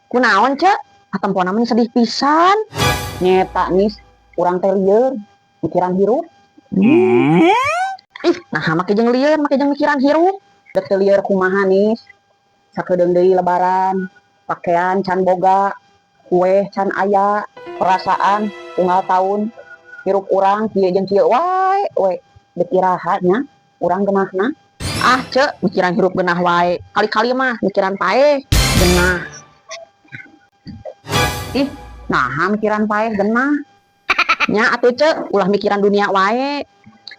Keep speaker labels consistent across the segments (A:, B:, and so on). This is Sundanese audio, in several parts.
A: Kunaon, Cek? Katempona mah sedih pisan.
B: Nyeta, Nis, urang teh lieur mikiran hirup.
A: Ih, nah make jeung lieur, make jeung mikiran hirup.
B: Dek teu lieur kumaha, Nis? Sakedeung deui Lebaran, pakaian can boga, kue can aya, perasaan unggal tahun hirup urang kieu jeung kieu wae we. Dek iraha nya urang genahna?
A: Ah, Cek, mikiran hirup genah wae. Kali-kali mah mikiran paeh genah.
B: Ih, nah mikiran paeh genah?
A: Nya atuh, Cek, ulah mikiran dunia wae.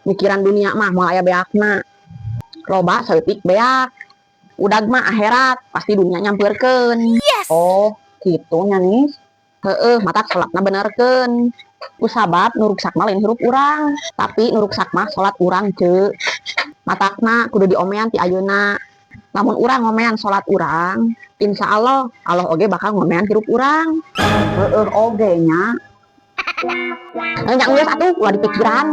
A: Mikiran dunia mah moal aya beakna. Loba saeutik beak. Udag mah akhirat, pasti dunia nyampeurkeun.
B: Oh, kitu nya, Nis.
A: Heeh, matak salatna benerkeun. Ku sabab nu ruksak mah lain hirup urang, tapi nu ruksak mah salat urang, Cek. Matakna kudu diomean ti ayeuna. Lamun urang ngomean salat urang, insya Allah Allah oge bakal ngomean hirup urang.
B: Heeh oge nya.
A: Nya geus atuh, ulah dipikiran.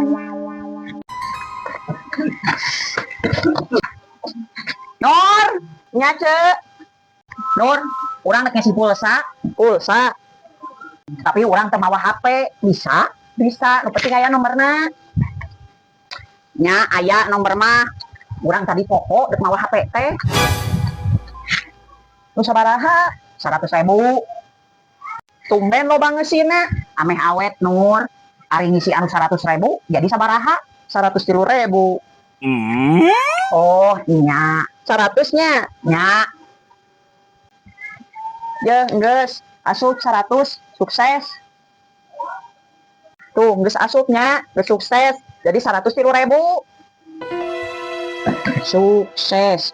B: Nur,
A: Nya, Cek.
B: Nur, urang rek ngisi pulsa,
A: Pulsa.
B: Tapi urang teu mawa HP. Bisa? Bisa, nu penting aya nomorna. Nya aya nomor mah. Urang tadi pokok dek mawa HP teh.
A: Nu sabaraha?
B: 100.000.
A: Tumben loba ngeusina.
B: Ameh awet, Nur. Ari ngisi anu 100.000 jadi sabaraha?
A: 103.000.
B: Oh, nya.
A: 100 nya.
B: Nya.
A: Ya, geus. Asup 100, sukses. Tuh, geus asupnya, geus sukses. Jadi 103.000.
B: Sukses.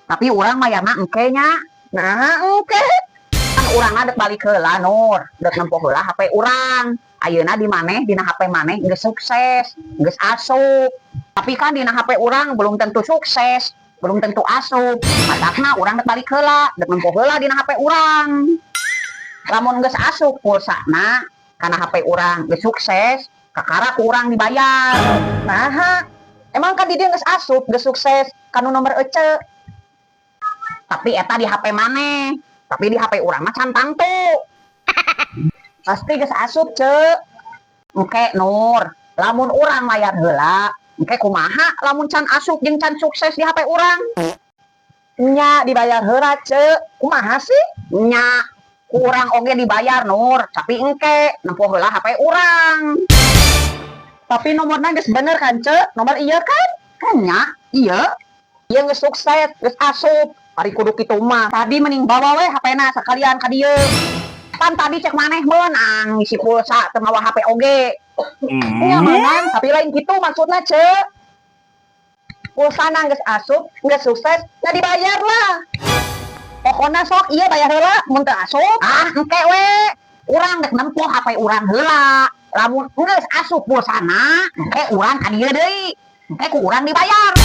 B: Tapi urang mayarna engke nya.
A: Nah, oke.
B: Kan urang dek balik heula, Nur. Dek nempo heula HP urang. Ayeuna di maneh, dina HP maneh geus sukses, geus asup. Tapi kan dina HP urang belum tentu sukses, belum tentu asup. Matakna urang dek balik heula, dek nempo heula dina HP urang. Lamun geus asup pulsana kana HP urang geus sukses, kakara ku urang dibayar.
A: Nah, emang kan di dieu geus asup, geus sukses kanu nomor ece.
B: Tapi eta di HP maneh, tapi di HP urang mah can tangtu.
A: Pasti geus asup, Cek.
B: Engke, Nur, lamun urang mayar heula, engke kumaha lamun can asup jeung can sukses di HP urang?
A: Nya dibayar heula, Cek. Kumaha sih?
B: Nya, ku urang oge dibayar, Nur, tapi engke nempo heula HP urang.
A: Tapi nomorna geus bener kan, Cek? Nomor iya kan?
B: Nya, iya.
A: Ieu geus sukses, geus asup. Ari kudu kitu mah. Tadi mending bawa we HP-na sekalian ka dieu.
B: Pan tadi cek maneh meunang ngisi pulsa teu mawa HP oge.
A: Nya meunang, tapi lain kitu maksudna, Cek. Pulsana geus asup, geus sukses, nya dibayar lah. Pokona sok ieu bayar heula mun teu asup.
B: Ah, engke we. Urang dek nempo HP urang heula. Lamun geus asup pulsana, engke urang ka dieu deui. Engke ku urang dibayar.